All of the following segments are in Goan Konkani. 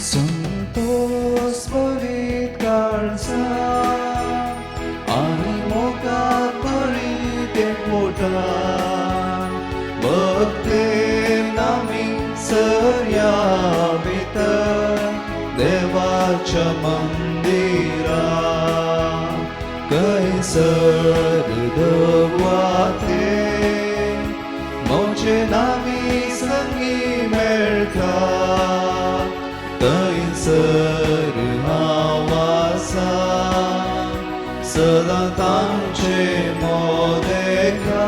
संतोष भरीत काळजा आनी मोगा भरीत एकवटान भक्तेन आमी सरया भितर देवाच्या मंदिरा कैसर दवाते मोचे नामी संगी मेळटा थंयसर हांव आसा सदां तांचे मोदेका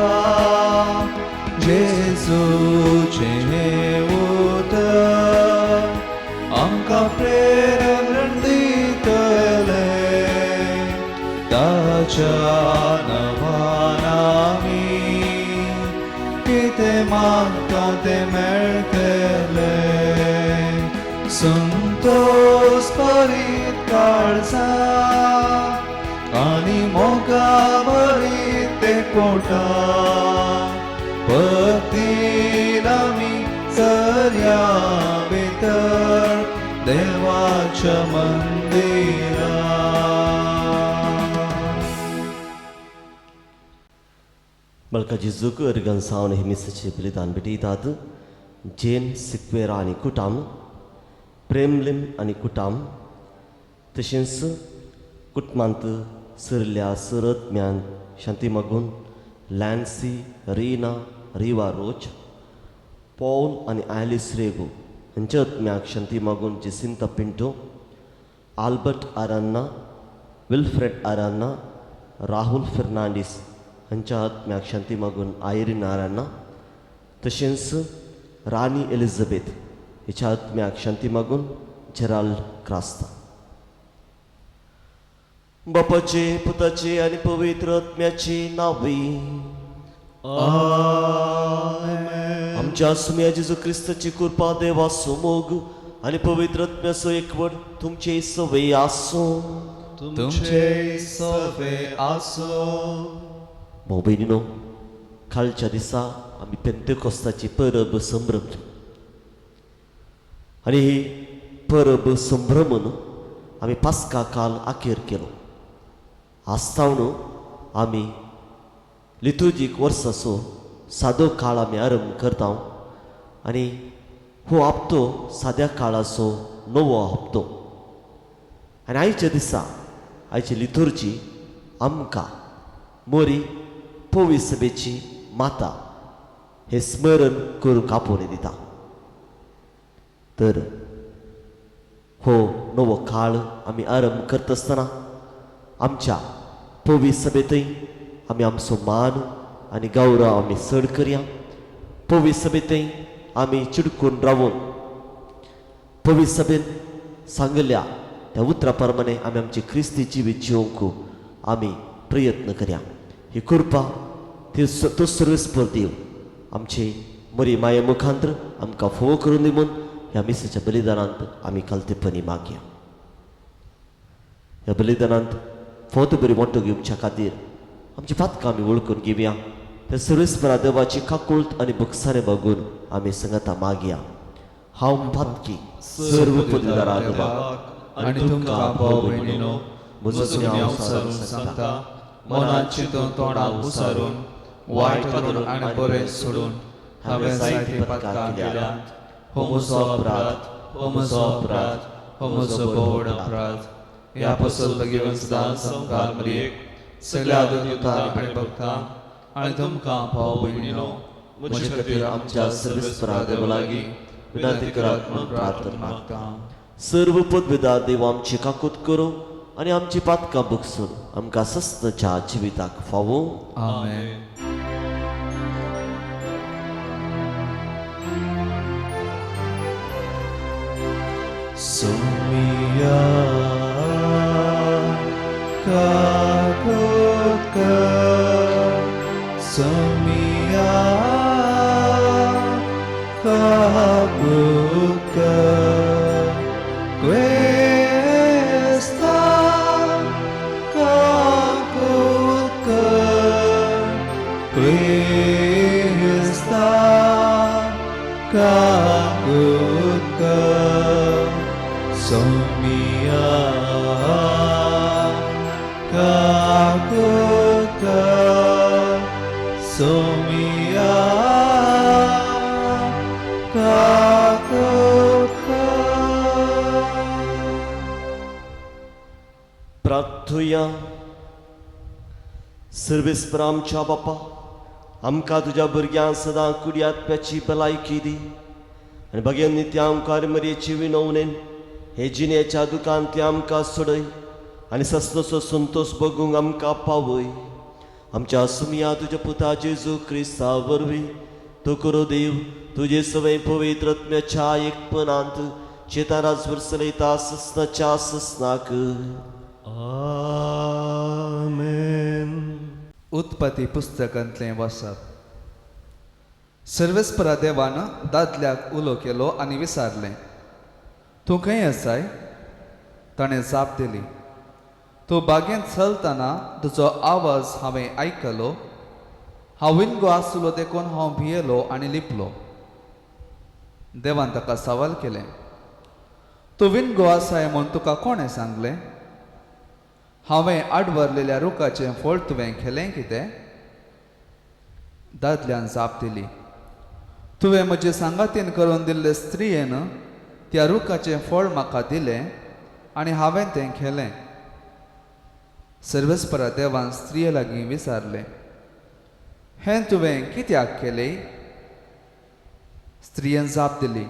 जेजूचें हें उतर आमकां प्रेरण दितलें ताच्या नांवान आमी कितें मागता तें मेळटलें. संतोष भरीत काळजा आनी मोगा भरीत एकवटान भक्तीन आमी सरया भितर देवाच्या मंदिरा. बळका जेजूक अर्गन सावन हे मिसाचें बलिदान भेटयतात. जेन सिक्वेरा आनी कुटाम, प्रेमलिम आनी कुटाम, तशेंच कुटमांत सरल्या सरत म्यान शांती मागून लॅन्सी रिना रिवा रोच, पॉल आनी आयलिस रेगो हांच्या आत्म्याक शांती मागून Jacinta Pinto, Albert Aranha, Wilfred Aranha, Rahul Fernandes हांच्या आत्म्याक शांती मागून आयरीन आरान्ना, तशेंच रानी एलिझाबेथ हिच्या आत्म्याक शांती मागून जेराल्ड क्रास्ता. बापाचे पुताचे आनी पवित्र आत्म्याचे नांवी आमेन. आमच्या सुम्या जेजू क्रिस्ताची कृपा, देवाचो मोग आनी पवित्र आत्म्याचो एकवट तुमचे सवे आसूं. तुमचे सवे आसूं. भाव भयणीनो, कालच्या दिसा आमी पेंतेकोस्ताची परब संभ्रमली आनी ही परब संभ्रमून आमी पास्का काल अखेर केलो. आस्तावन आमी लितुर्जीक वर्साचो सादो काळ आमी आरंभ करता आनी हो हप्तो साद्या काळाचो नवो हप्तो. आनी आयच्या दिसा आयची लितुर्जी आमकां मोरी पवी सभेची माता हें स्मरण करूंक आपोवणें दिता. तर हो नवो काळ आमी आरंभ करता आसतना आमच्या पवी सभेंतय आमी आमचो मान आनी गौरव आमी चड करया. पवी सभेंतय आमी चिडकून रावून पवी सभेन सांगल्या त्या उतरा प्रमाणे आमी आमची क्रिस्ती जिवीत जिवंक आमी प्रयत्न करया. ही कृपा ती तो सर्वेस्पर देव आमचे मरी माये मुखांत्र आमकां फोव करून दी म्हूण ह्या मिसाच्या बलिदानांत आमी कालतेपणी मागया. ह्या बलिदानांत फोत बरी वांटो घेवच्या खातीर आमची पातकां आमी वळखून घेवया. त्या सर्वेस्परा देवाची काकुळट आनी बक्षाणे मागून आमी सांगता मागया. हांव पातकी सर्व पदवीदारा देवाक आनी तुमकां भाव भयणीनो म्हजो गुन्यांव सारून सांगता, मनात चिंतून तोंडाक उसारून वायट करून आनी बरें सोडून हांवें जायतीं पातकां केल्यांत. हो म्हजो अपराध, हो म्हजो अपराध, हो म्हजो भोव अपराध. ह्या पसत घेवन सदां संवसार मरयेक सगळ्या दुतांक आनी भक्तांक आनी तुमकां भाव भयणीनो म्हजे खातीर आमच्या सर्वेस्परा देवा लागीं विनंती करात म्हणून प्रार्थना मागता. सर्व पदवीदार देव आमची काकूत करूं आनी आमची पातकां बगसून आमकां सस्तच्या जिविताक फावो. आमेन. सोमिया काकूत कर, सोमिया काकूत कर, क्वेस्ता काकूत कर, क्वेस्ता काकूत कर, सोमिया काकुका सोमिया काकुका. प्रार्थुया. सर्वेस्पर आमच्या बापा, आमकां तुज्या भुरग्यांक सदां कुडयात्म्याची भलायकी दी आनी भगेन नित्या आमकार मरयेची विनवणेन हे जिणेच्या दुकांतली आमकां सोडय आनी ससनसो संतोश बगूंक आमकां पावय. आमच्या सुमया तुज्या पुता जेजू क्रिस्ता वरवीं तो करो देव तुजे सवय पवित्र आत्म्याच्या एकपणांत चेता राजभर चलयता ससनाच्या ससनाक. आमेन. उत्पत्ती पुस्तकांतलें वाचप. सर्वेस्परा देवान दादल्याक उलो केलो आनी विचारलें, तूं खंय आसाय? ताणें जाप दिली, तूं बागेंत चलतना तुजो आवाज हांवें आयकलो. हांव विनगो आसलो देखून हांव भियेलो आनी लिपलो. देवान ताका सवाल केलें, तूं विनगो आसाय म्हूण तुका कोणें सांगलें? हांवें आडवरलेल्या रुखाचें फळ तुवें खेलें कितें? दादल्यान जाप दिली, तुवें म्हजे सांगातीन करून दिल्ले स्त्रियेन त्या रुखाचें फळ म्हाका दिलें आनी हांवें तें खेलें. सर्वेस्परा देवान स्त्रिये लागीं विचारलें, हें तुवें कित्याक केलें? स्त्रियेन जाप दिली,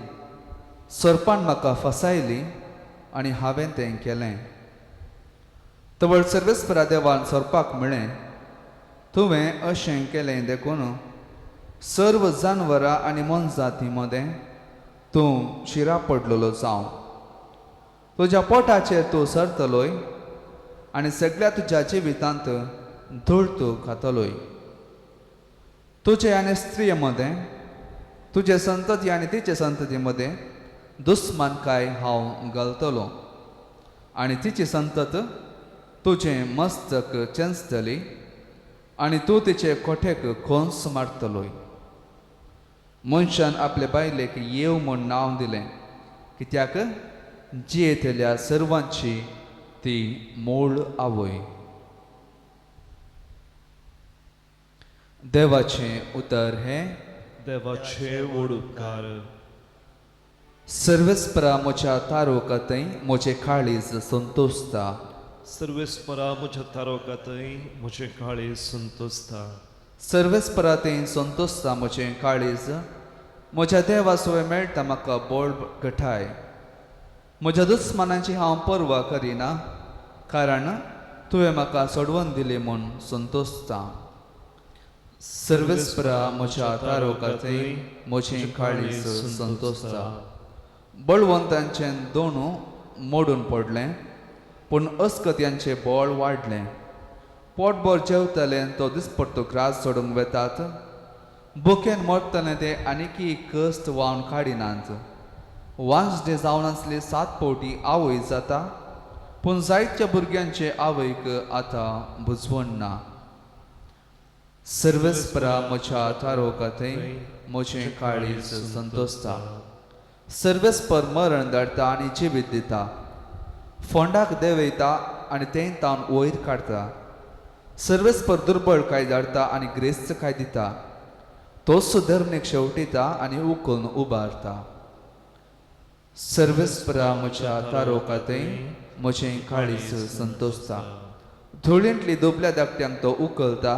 सोरपान म्हाका फसायली आनी हांवें तें केलें. तवळ सर्वेस्परा देवान सोरपाक म्हळें, तुवें अशें केलें देखून सर्व जानवरां आनी मोनजाती मदें तूं शिरा पडलेलो जावं. तुज्या पोटाचेर तूं सरतलोय आनी सगळ्या तुज्या जिवितांत धूळ तूं खातलोय. तुजे आनी स्त्रिये मदें, तुजे संतती आनी तिचे संतती मदें दुस्मानकाय हांव घालतलो आनी तिची संतत तुजें मस्तक चेंचतली आनी तूं तिचे कोठेक खोंस मारतलोय. मनशान आपले बायलेक येव म्हूण नांव दिलें, कित्याक जियेतल्या सर्वांची ती मूळ आवय. देवाचें उतर हें. देवाचे व्हड उपकार. सर्वेस्परा म्हज्या तारोकातय म्हजें काळीज संतोशता. सर्वेस्परा म्हज्या तारोकातय म्हजें काळीज संतोशता. सर्वेस्परा थंय संतोशता म्हजें काळीज. म्हज्या देवा सवय मेळटा म्हाका बळ घटाय. म्हज्या दुस्मानांची हांव पर्वा करिना, कारण तुवें म्हाका सोडवून दिली म्हूण संतोशता. सर्वेस्परा म्हज्या तारोकातय म्हजें काळीज संतोशता. बळवंतांचें दोणू मोडून पडलें, पूण अस्कत्यांचें बळ वाडलें. पोटभर जेवतले तो दिसपट्टो ग्रास सोडूंक वेतात. भुकेन मरतले ते आनीकय कश्ट व्हांवन काडिनात. वांजडे जावन आसली 7 फावटी आवय जाता, पूण जायत्या भुरग्यांचे आवयक आतां बुजवण ना. सर्वेस्परा म्हज्या तारोकातय म्हजें काळीज संतोशता. सर्वेस्पर मरण धाडटा आनी जिवीत दिता. फोंडाक देंवयता आनी तें तावन वयर काडटा. सर्वेस्पर दुर्बळ काय धाडटा आनी ग्रेस्त काय दिता. तोच धर्मीक शेवटिता आनी उखलून उबारता. सर्वेस्परा म्हज्या तारोकातय म्हजें काळीज संतोशता. धुळींतली दुबल्या धाकट्यांक तो उखलता.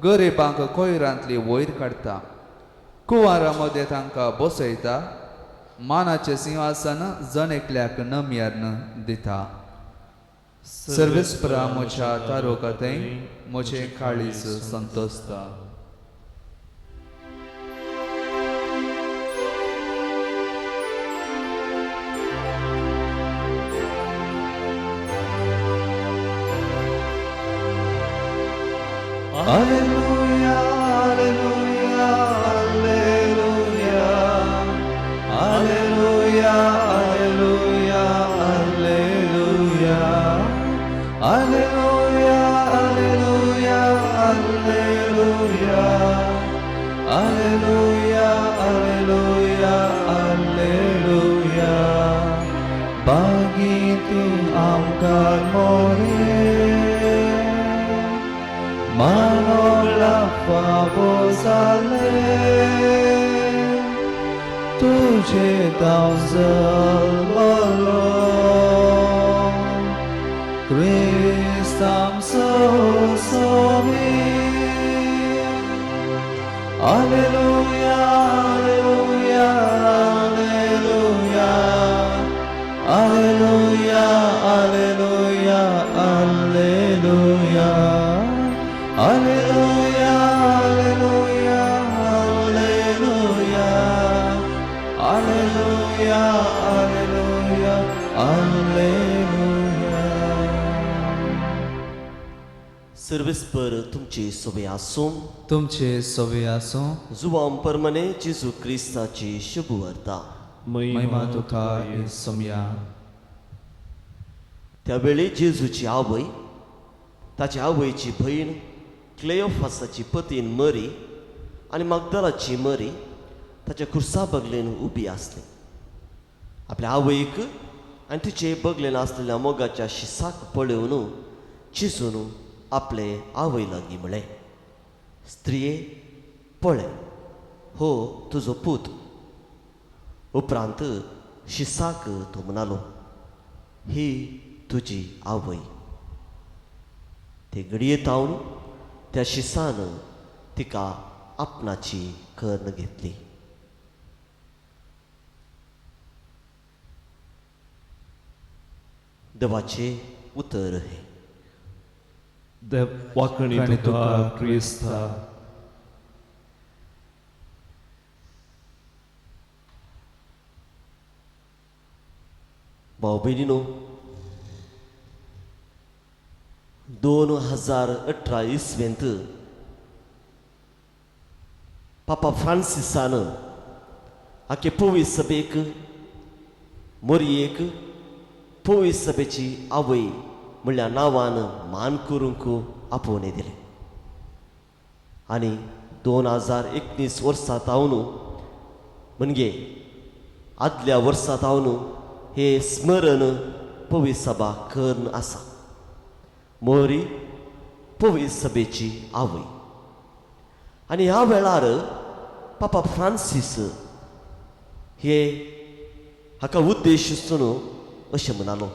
गरिबांक कोयरांतली वयर काडटा. कुंवारां मदें तांकां बसयता. मानाचें सिंहासन जण एकल्याक नमयार्न दिता. सर्वेस्परा म्हज्या तारोकातय म्हजें काळीज संतोशता. Alleluia, alleluia, alleluia, alleluia, alleluia, alleluia, alleluia, alleluia, alleluia, alleluia, alleluia, alleluia. मुखार मोरे मानवला फावो जालें तुझे हांव जल्मलो क्रिस्त आमचो स्वामी. Alleluia, alleluia, alleluia, alleluia, alleluia, alleluia, alleluia, alleluia, alleluia, alleluia, alleluia, alleluia. सर्वेस्पर तुमची सोबे आसूं, तुमचे सोबे आसूं. जुवाम परमने जेजू क्रिस्ताची शुभ वार्ता. महिमा तुका येसुम्या. त्या वेळी जेजूची आवय, ताची आवयची भयण क्लेयोफासाची पतीन मरी आनी मागदालाची मरी ताच्या खुर्सा बगलेन उबी आसली. आपल्या आवयक आनी तिचे बगलेन आसलेल्या मोगाच्या शिसाक पळोवन चिजून आपले आवय लागीं म्हळें, स्त्रिये पळय, हो तुजो पूत. उपरांत शिसाक तो म्हणालो, ही तुजी आवय. ते घडये तावन त्या शिसान तिका आपणाची कर्ण घेतली. देवाचें उतर हें. देव वाकणी तुका क्रिस्ता. भाव भयणीनो, 2018 इसवेंत पापा फ्रांसिसान आखे पवी सभेक मोरयेक पवी सभेची आवय म्हणल्या नांवान मान करूंक आपोवणें दिलें. आनी 2019 वर्सा तावन म्हणजे आदल्या वर्सा तावन हे स्मरण पवी सभा करून आसा. मोरी पवी सभेची आवय. आनी ह्या वेळार पापा फ्रांसीस हे हाका उद्देश अशें म्हणालो,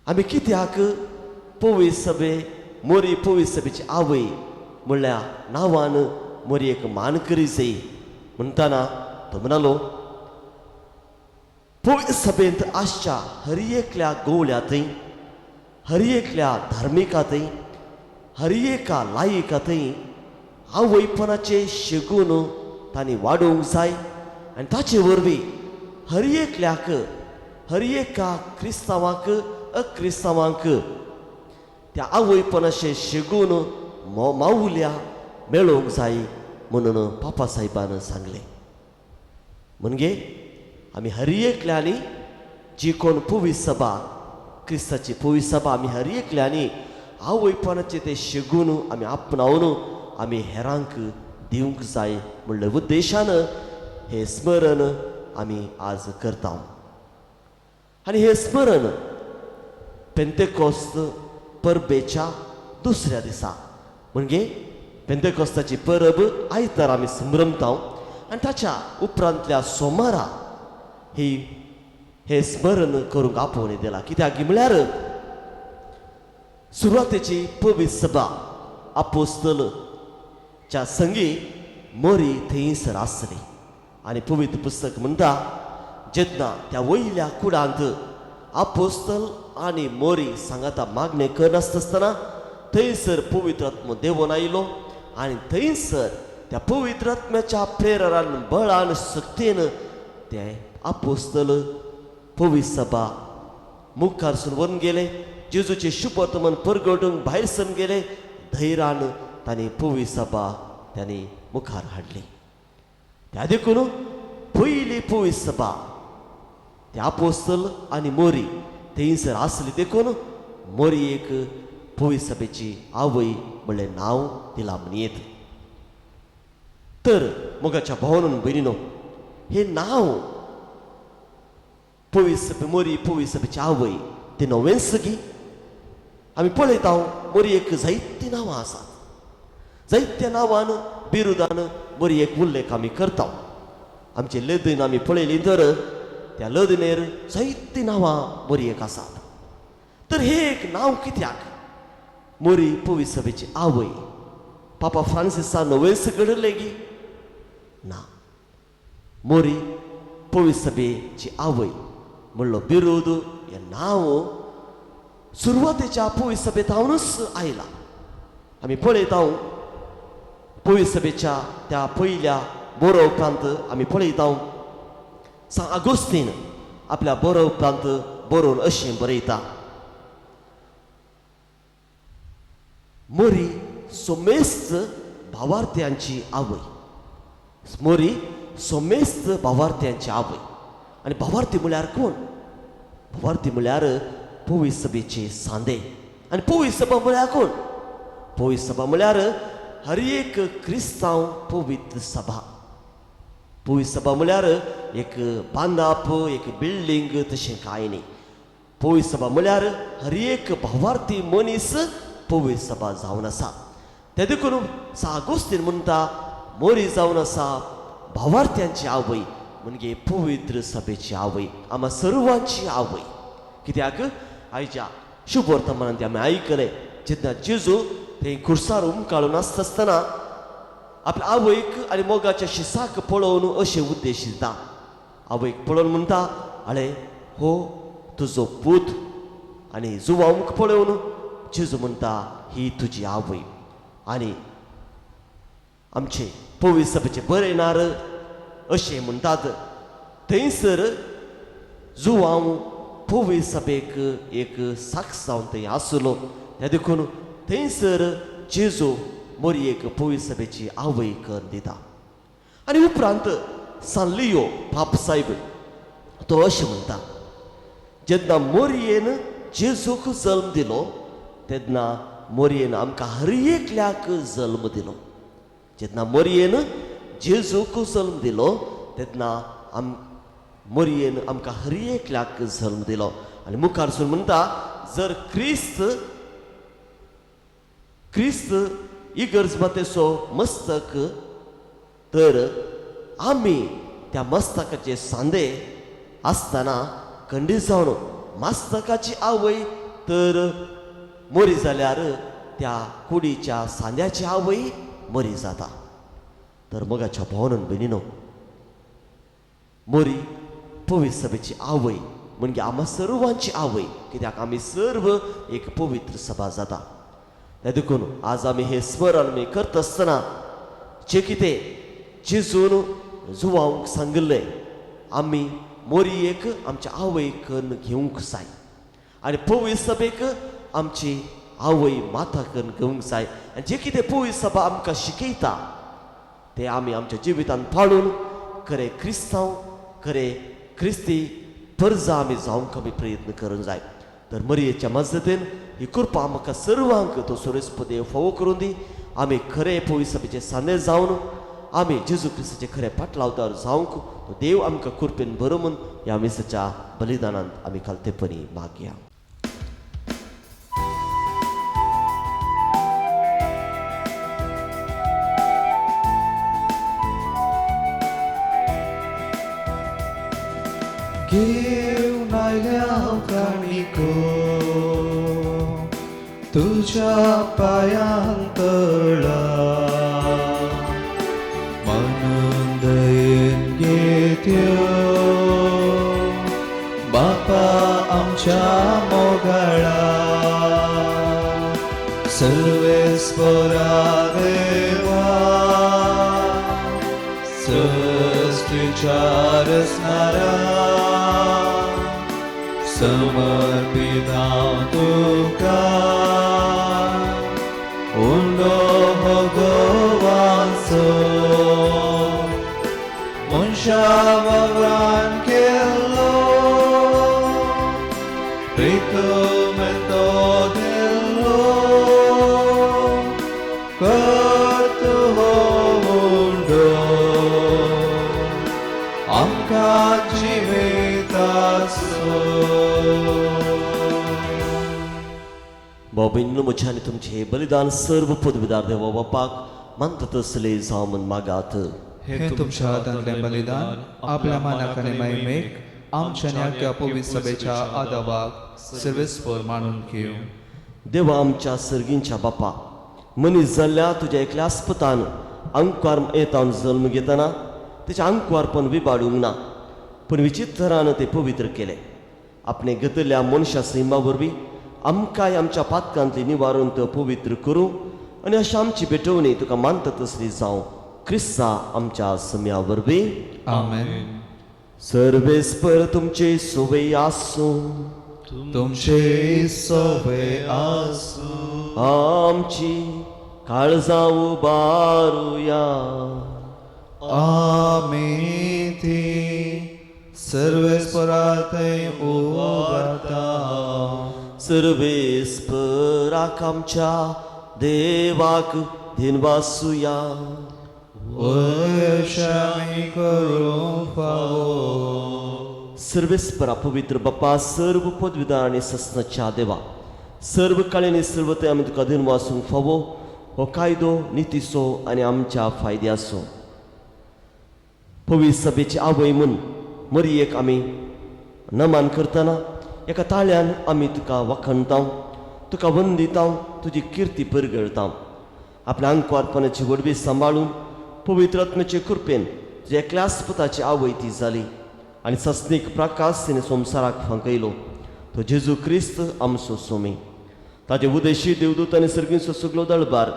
आमी कित्याक पवी सभे मोरी पवी सभेची आवय म्हणल्या नांवान मोरयेक मान करी जाय म्हणटना तो म्हणालो, पवी सभेंत आसच्या हर एकल्या गोवल्या थंय, हर एकल्या धार्मिका थंय, हर एका लायिका थंय आवयपणाचें शेगून तांणी वाडोवंक जाय आनी ताचे वरवीं हर एकल्याक, हर एका क्रिस्तांवाक, अक्रिस्तांवांक त्या आवयपणाचें शेगून मावल्या मेळोवंक जाय म्हणून पापा साहेबान सांगलें. म्हणजे आमी हर एकल्यांनी जी कोण पवी सभा, क्रिस्ताची पवी सभा, आमी हर एकल्यांनी आवयपणाचें तें शेगून आमी आपणावन आमी हेरांक दिवंक जाय म्हणल्या उद्देशान हें स्मरण आमी आज करता. आनी हें स्मरण पेंतेकोस्त परबेच्या दुसऱ्या दिसा म्हणजे पेंतेकोस्ताची परब आयतार आमी संभ्रमता आनी ताच्या उपरांतल्या सोमारा ही हें स्मरण करूंक आपोवणें दिलां. कित्याक म्हळ्यार सुरवातेची पवित्र सभा आपोस्तलच्या संगी मोरी थंयसर आसली आनी पवित्र पुस्तक म्हणटा, जेन्ना त्या वयल्या कुडांत आपोस्तल आनी मोरी सांगाता मागणें करनासतना थंयसर पवित्र आत्मो देवून आयलो आनी थंयसर त्या पवित्र आत्म्याच्या प्रेरणान, बळान, शक्तीन ते आपोस्तल पवित्र सभा मुखारसून व्हरून गेले. जेजूचे शुभवर्तमान परगटूंक भायर सरून गेले. धैर्यान तांणी पवित्र सभा तांणी मुखार हाडली. त्या देखून पयली पवित्र सभा ते आपोस्तल आनी मोरी थंयसर आसली देखून मोरी एक पवित्र सभेची आवय म्हणलें नांव तिला म्हणयेत. तर मोगाच्या भावान भयणीनो, हें नांव पवित्र सभे मोरी पवित्र सभेची आवय ती नोवेंसगी आमी पळयता मोरयेक जायतीं नांवां आसात. जायत्या नांवान बिरुदान मोरयेक उल्लेख आमी करता. आमचे लदीन आमी पळयली तर त्या लदीनेर जायतीं नांवां मोरयेक आसात. तर हे एक नांव कित्याक मोरी पवित्र सभेची आवय पापा फ्रांसिसा नोवेंस घडले गी ना. मोरी पवित्र सभेची आवय म्हणलो बिरूद हें नांव सुरवातेच्या पवित्र सभेत हांवूच आयला. आमी पळयता पवित्र सभेच्या त्या पयल्या बरो उपरांत आमी पळयता सांत आगोस्तीन आपल्या बरो उपरांत बरोवन अशें बरयता, मोरी सोमेस्त भावार्थ्यांची आवय. मोरी सोमेस्त भावार्थ्यांची आवय. आनी भावार्थी म्हळ्यार कोण? भावार्थी म्हळ्यार पवित्र सभेचे सांदे. आनी पवित्र सभा म्हळ्यार कोण? पवित्र सभा म्हळ्यार हर एक क्रिस्तांव पवित्र सभा. पवित्र सभा म्हळ्यार एक बांदाप, एक बिल्डींग तशें कांय न्ही. पवित्र सभा म्हळ्यार हर एक भावार्थी मनीस पवित्र सभा जावन आसा. ते देखून सांत आगोस्तीन म्हणटा मोरी जावन आसा भावार्थ्यांची आवय म्हणजे पवित्र सभेची आवय, आमा सर्वांची आवय. कित्याक आयच्या शुभ वर्तमानांत आमी आयकलें जेन्ना जेजू थंय खुर्सार उमकाळून आसता आसतना आपल्या आवयक आनी मोगाच्या शिसाक पळोवन अशें उद्देश दिता. आवयक पळोवन म्हणटा आळे हो तुजो पूत, आनी जुवांक पळोवन जेजू म्हणटा ही तुजी आवय. आनी आमचे पवित्र सभेचे बरयणार अशें म्हणटात थंयसर जुवांव पवित्र सभेक एक साक्ष जावन थंय आसलो. त्या देखून थंयसर जेजू मोरयेक पवित्र सभेची आवय करून दिता. आनी उपरांत सांत लियो पाप साहेब तो अशें म्हणटा जेन्ना मोरयेन जेजूक जल्म दिलो तेन्ना मोरयेन आमकां हर एकल्याक जल्म दिलो. जेन्ना मोरयेन जेजूक जल्म दिलो तेन्ना मोरयेन आमकां हर एकल्याक जल्म दिलो. आनी मुखार सून म्हणटा जर क्रिस्त क्रिस्त इगर्ज मातेचो मस्तक तर आमी त्या मस्तकाचे सांदे आसतना खंडीत जावन मस्तकाची आवय तर मोरी जाल्यार त्या कुडीच्या सांद्याची आवय मोरी जाता. तर मोगाच्या भावनान भयणीनो मोरी पवित्र सभेची आवय म्हणजे आमा सर्वांची आवय, कित्याक आमी सर्व एक पवित्र सभा जाता. त्या देखून आज आमी हे स्मरण आमी करता आसतना जे कितें जेजून जुवांक सांगिल्लें आमी मोरयेक आमच्या आवय करून घेवंक जाय आनी पवित्र सभेक आमची आवय माता करून घेवंक जाय. आनी जे कितें पवित्र सभा आमकां शिकयता ते आमी आमच्या जिवितांत पाळून खरें क्रिस्तांव खरें क्रिस्ती परजा आमी जावंक आमी प्रयत्न करूंक जाय. तर मरयेच्या मजतीन ही कृपा आमकां सर्वांक तो सुरेस्प देव फावो करून दी. आमी खरें पवित्र सभेचे सांदे जावन आमी जेजू क्रिस्ताचे खरें पाटलावदार जावंक तो देव आमकां कृपेन बरो म्हूण ह्या मिसाच्या बलिदानांत आमी खालतेपणी मागया. घेवन आयल्या हांव काणिको तुज्या पांयां तळा, म्हणून दयेन घेत्यो बापा आमच्या मोगाळा. सर्वेस्परा देवा सृश्टीच्या रचणारा समर्पित हांव तुका उंडो हो गोवाचो मनशा वावरान केल्लो प्रितमेंतो दिल्लो करतु हो उंडो आमकां जिविताचो. भाव भयणींनो, म्हजें आनी तुमचें हें बलिदान सर्व पदवीदार देवा बापाक मानता तसलें जावं म्हूण मागात. हे तुमच्या हातांतलें बलिदान आपल्या मानाक आनी महिमेक आमच्या न्याक्या पवित्र सभेच्या आदावाक सर्वेस्पर मानून घेवं. देवा आमच्या सर्गींच्या बापा, मनीस जाल्ल्या तुज्या एकल्या आस्पतान अंकुआर येतावन जल्म घेतना तेचें अंकुआरपण विबाडूंक ना, पूण विचित्रान तें पवित्र केलें. आपणे घेतल्या मनशा सैमा वरवीं आमकांय आमच्या पातकांतली निवारून तो पवित्र करूं आनी अशें आमची भेटवणी तुका मानता तसली जावं, क्रिस्ता आमच्या सम्या वरवीं. आमेन. सर्वेस्पर तुमचे सोवे आसूं. तुमचे सोवे आसूं. आमची काळजां उबारुया. आमी ती सर्वेस्पराथंय उबारता. सर्वेस्पराक आमच्या देवाक धिनवासुया. अशें करूंक फावो. सर्वेस्परा पवित्र बापा, सर्व पदवीदार आनी सस्नाच्या देवा, सर्व काळेनी सर्व थंय आमी तुका धिनवासूंक फावो. हो कायदो नितीचो आनी आमच्या फायद्याचो. पवित्र सभेची आवय म्हूण मरियेक आमी नमन करतना एका ताळ्यान आमी तुका वाखणता, तुका वंदिता, तुजी किर्ती परगळता. आपल्या अंकुआरपणाची व्हडवी सांबाळून पवित्र आत्म्याचे कृपेन तुज्या एकल्यास्पताची आवय ती जाली आनी सस्नीक प्रकाश तिणें संवसाराक फांकयलो. तो जेजू क्रिस्त आमचो सोमी. ताजे उदेशी देवदूत आनी सर्गींचो सगलो दळबार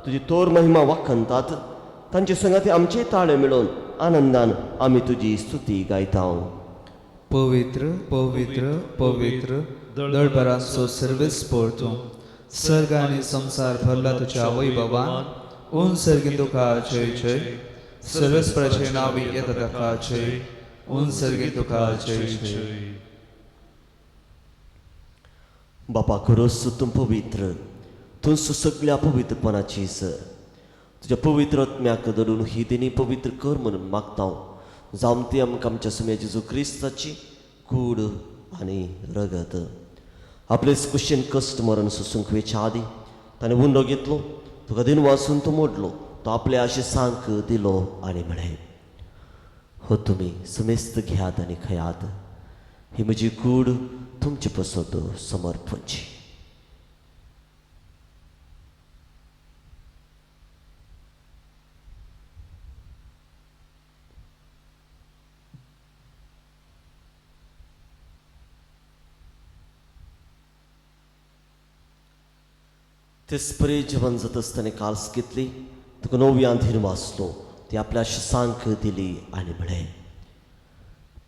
तुजी तोर महिमा वाखणतात. तांचे संगाती आमचे ताळे मेळोवन आनंदान आमी तुजी स्तुती गायता. पवित्र पवित्र पवित्र दळभरांचो सर्वेस्पर तूं, सर्ग आनी संवसार भरला तुज्या वैभवान. उन सर्गीन तुका जय जय. सर्वेस्पराचे नांव येता ताका जय. उन सर्गीन तुका जय जय. बापा खरोच तूं पवित्र, तूं सगल्या पवित्रपणाची सर. तुज्या पवित्र आत्म्याक धरून ही दिनी पवित्र कर म्हणून मागता, जावं ती आमकां आमच्या सुम्या जेजू क्रिस्ताची कूड आनी रगत. आपलेच कुशीन कश्ट मरण सोसूंक वेच्या आदीं ताणें उंडो घेतलो, तुका दिन वाचून तो मोडलो, तो आपल्या अशें सांक दिलो आनी म्हळें, हो तुमी समेस्त घेयात आनी खयात, ही म्हजी कूड तुमचे पसत समर्पणची. तेच जेवण जाता आसतना काल्स घेतली, तुका नव्यान धीर वाचलो, ती आपल्या सांक दिली आनी म्हळें,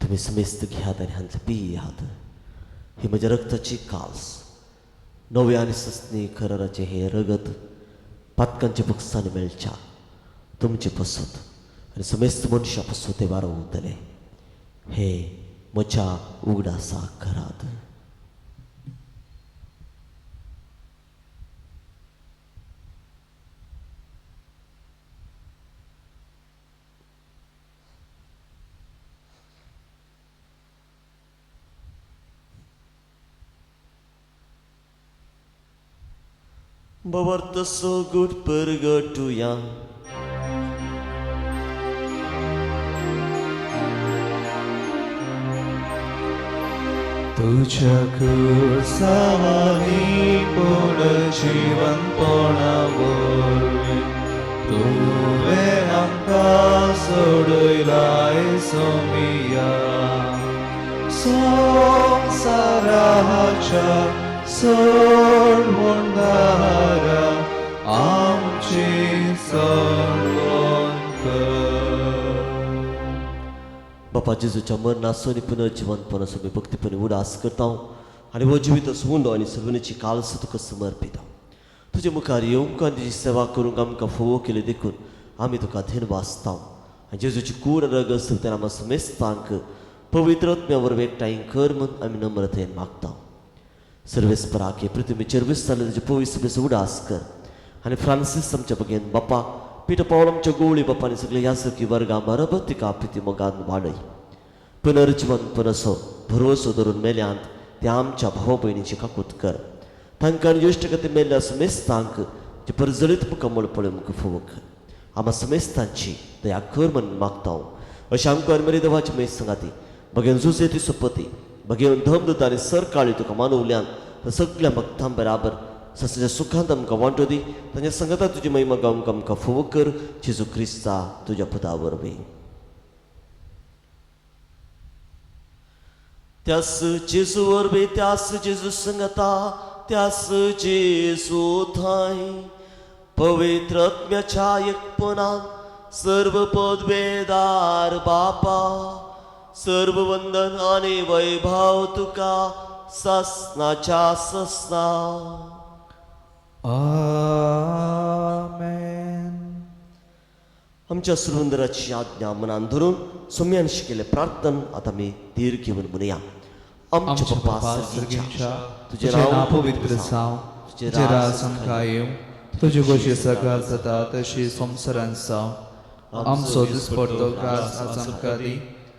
तुमी समेस्त घेयात आनी हांतलें पियात, ही म्हज्या रक्ताची काल्स, नव्या आनी सस्नी खराराचें हें रगत पातकांच्या बक्षांनी मेळच्या तुमचे पसत आनी समेस्त मनशां पसत तें वारो उरतलें. हें म्हज्या उगडासा करात. भवर्त सोगूट परगटुया. तुझ्या कुर्सावानी पूण जिवनपणा वरवीं तुवें आमकां सोडयलाय सोमिया. संवसाराच्या सोडवणदारा आमची सोडवण कर. बापा जेजूच्या मरणाचो आनी पुनर्जिवनपणाचो आमी भक्तीपणी उडास करता आनी हो जिवीत उंडो आनी सर्वणीची कालस तुका समर्पिता. तुजे मुखार येवंक आनी तुजी सेवा करूंक आमकां फोवो केली देखून आमी तुका धीर वाचता. आनी जेजूची कूड रगत तेन्ना आमकां समेस्तांक पवित्र आत्म्या वरवीं एकठांय कर म्हूण आमी नम्रतेन मागता. सर्वेस्पराक हे पृथ्वीचेर विसरले तुजे पवित्र उडास कर आनी फ्रांसीस आमच्या बगेन बापा, पिटर पावल आमच्या गोवळी बापा आनी सगळे यासकी वर्गां बरोबर तिका प्रिती मोगान वाडय. पुनर्जिवनपणाचो भरवसो धरून मेल्यांत त्या आमच्या भाव भयणीची काकूत कर. तांकां ज्येश्ठ कथे मेल्ल्या समेस्तांक जे परजळीत मुखामळ पळोवंक फुवक आमा समेस्तांची दया कर म्हण मागता. अशें आमकां आनी मरे देवाची मेज सांगाती भगेवन जुजे ती सोपती भगेवन धम दुता आनी सरकाळी तुका मानवल्यान तर सगळ्या भक्तां बराबर ससाच्या सुखांत आमकां वांटो दी. तांच्या संगता तुजी महिमा गावंक आमकां फुवक कर जेजू क्रिस्ता तुज्या पुता वरवीं. त्यास जेजू वरवीं त्यास जेजू संगता त्यास जेजू थंय पवित्र आत्म्याच्या एकपणान सर्व पदवेदार बापा सर्व वंदन आनी वैभव तुका ससनाच्या ससना. आमेन. आमच्या सुरंदराची आज्ञा मनान धरून सोम्यान शिकयल्लें प्रार्थन आतां आमी धीर घेवन म्हणुया. आमच्या बापा सर्गीच्या तुजें नांव पवित्र जावं, तुजें राज आमकां येवं, तुजी गोशी सगळ्या जाता तशी संवसारांत जावं. आमचो दिसपडतो ग्रास आज आमकां दी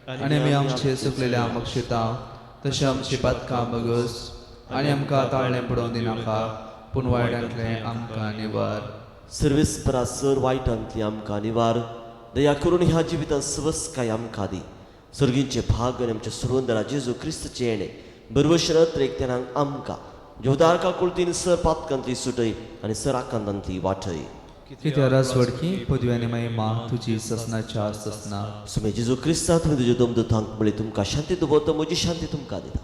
आनी आमी आमचे चुकलेले आमक्षिता तशें आमची पातकां बगस आनी आमकां ताळणें पडोवन दिनाका पूण वायटांतलें आमकां निवार. सर्वेस्परा सर वायटांतली आमकां निवार. दया करून ह्या जिवितांत सवस्काय आमकां दी. सर्गींचे भाग आनी आमच्या सुरवंदरा जेजू क्रिस्तचें येणें बरवशरत रेखतेनांक आमकां जोदार काकुळतीन सर पातकांतली सुटय आनी सर आकांतांतली वाटय. कित्या राजवडकी पदवी आनी महिमा तुजी ससनाच्या ससना. सुमे जेजू क्रिस्ता तुमी तुज्या दमदूतांक म्हळी तुमकां शांती दवरता म्हजी शांती तुमकां दिता.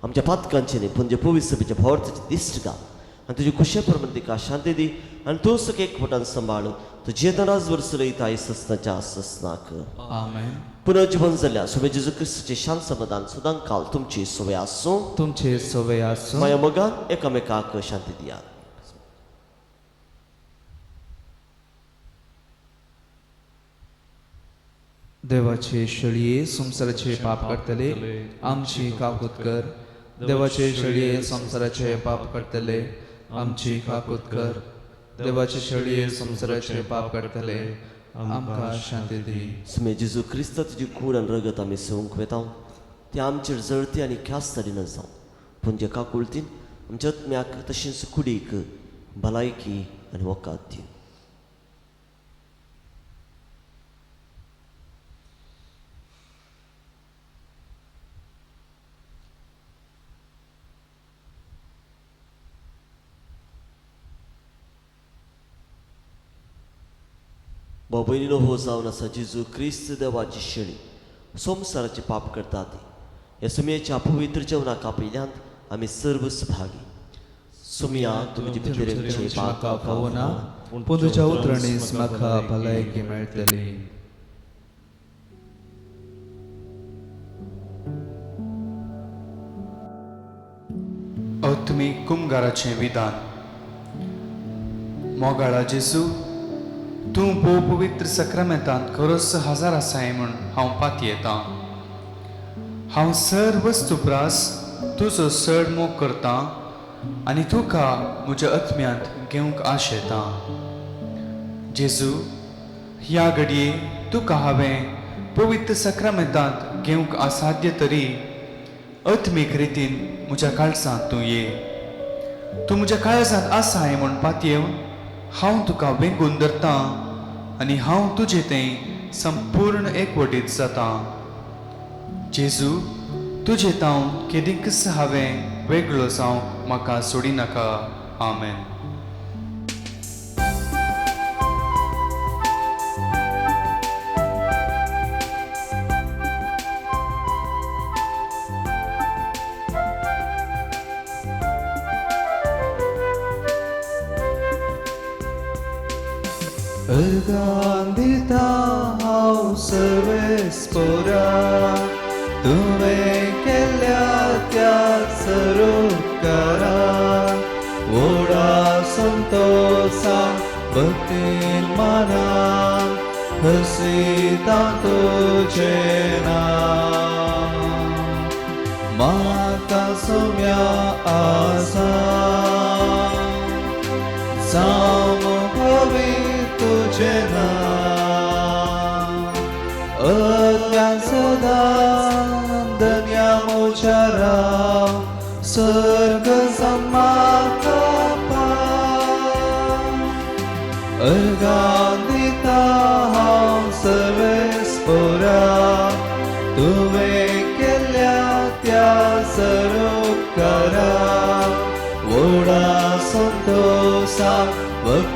आमच्या पातकांचे न्ही पूण जे पवित्र सभेच्या भावार्थाची दिश्ट घाल आनी तुजे खुशे प्रमाण तिका शांती दी आनी तूं सक एकवटान सांबाळ तूं जेतना राजवर चलयता ससनाच्या ससनाक. आमेन. पुनर्जीवन जाल्या सुमे जेजू क्रिस्ताचे शांत समाधान सदां काल तुमची सवय आसूं. तुमचे सवय आसूं. माया मोगान एकामेकाक शांती दियात. देवाचे शेळये संवसाराचे पाप करतले आमची काकूत कर. देवाचे शेळये संवसाराचे पाप करतले आमची काकूत कर. देवाचे शेळये संवसाराचे पाप करतले आमकां शांती दी. सुमे जेजू क्रिस्ता तुजी कूड आनी रगत आमी सेवंक वेता ती आमचेर जळती आनी ख्यास्त जाली जावं पूण जे काकुळतीन आमच्या आत्म्याक तशेंच कुडीक भलायकी आनी वकात दी. भयणीनो हो जावन आसा जेजू क्रिस्त देवाची शेळी संवसाराचे पाप करता ती ह्या सुमयेच्या पवित्र जेवणाक आपयल्यांत आमी सर्व सभागी. सुमया तुमचे भितरचे म्हाका फावना पूण तुज्या उतरणीच म्हाका भलायकी मेळटली. आत्मीक कुमगाराचें विधान. मोगाळा जेजू, तूं भोव पवित्र सक्रामेंतांत खरोच हजार आसाय म्हूण हांव पातयेतां. हांव सर वस्तू प्रास तुजो चड मोग करतां आनी तुका म्हज्या आत्म्यांत घेवंक आशेतां. जेजू, ह्या घडये तुका हांवें पवित्र सक्रामेंतांत घेवंक असाध्य तरी आत्मीक रितीन म्हज्या काळजांत तूं ये. तूं म्हज्या काळजांत आसाय म्हूण पातयेवन हांव तुका वेंगून धरतां आनी हांव तुजे थंय संपूर्ण एकवटीत जातां. जेजू, तुजे तावन केदींकच हांवें वेगळो जावंक म्हाका सोडिनाका. आमेन. अर्गान दिता हांव सर्वेस्पोरा तुवें केल्ल्या त्या सरोकारा व्हडा संतोषा भक्तीन मानान हसिता तुजें नांव. म्हाका सोम्या आसा जावं पवित्र तुजें नांव. अज्ञान सदां धन्या म्हज्या राव सर्ग समाका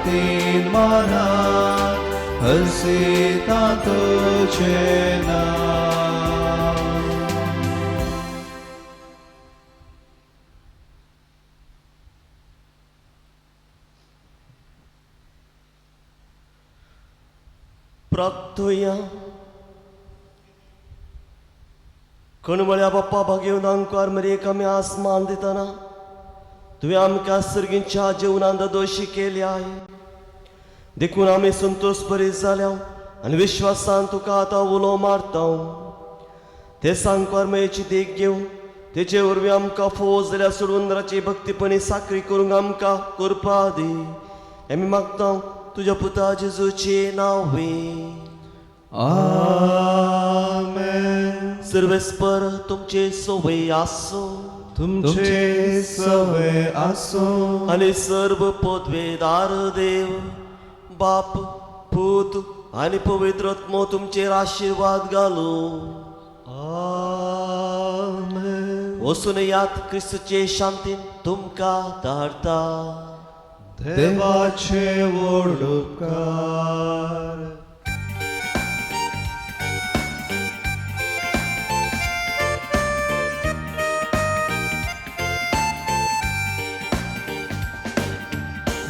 ताकदीन मनान हरसिता तुजें नांव. प्रार्थुया. कणमळ्या बाप्पा भागेवन आंकवार मरेक आमी आसमान दितना तुवें आमकां सर्गींच्या जेवणांत दोशी केली आहे, देखून आमी संतोश बरी जाल्या आनी विश्वासान तुका आतां उलो मारता. ते सांकवार मयेची देख घेवन तेचे वरवीं आमकां फोव जाल्यार सोडवंदराची भक्तीपणी साकरी करूंक आमकां करपा दी. आमी मागता तुज्या पुता जेजूचे नांवे. आमेन. सर्वेस्पर तुमचे सोवे आसो, तुमचे सवे आसो, आनी सर्व पदवेदार देव बाप पूत आनी पवित्र आत्मो तुमचेर आशिर्वाद घालू. आमेन. वचून यात क्रिस्तचे शांतीन तुमकां धाडटा. देवाचे व्हड उपकार.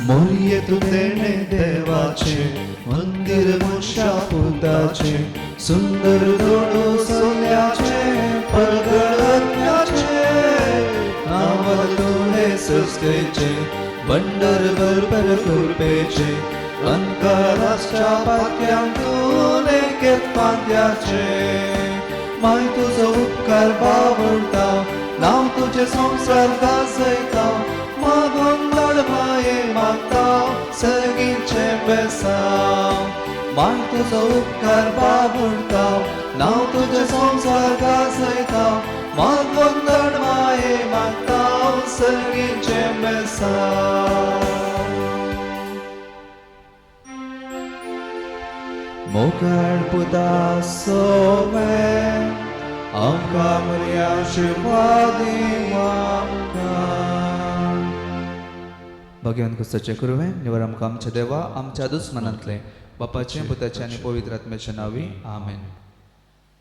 मोरये तूं देणे देवाचे मंदिर मनशा पुताचे, सुंदर दोणू सोन्याचे परगळत्याचे, नांव तुवें सस्तेचे बंडर भरपर कृपेचे, अंकाराच्या पात्यांक तूं लेगीत पांद्याचे. माय तुजो उपकार बावडटा, नांव तुजें संवसार गाजयता, मागून माये मागता सर्गीचें बेसांव. माय तुजो उपकार बाबुडटा, नांव तुजें संवसार गाजयता, मागून माये मागता सर्गीचें बेसांव. मोगाळ पुता सोवे आमकां मरया आशिर्वाद आमकां. भगवान क्रिस्ताचें कुरवें निवर आमकां आमच्या देवा आमच्या दुस्मनांतलें बापाचें पुताचें आनी पवित्र आत्म्याचें नांवी. आमेन.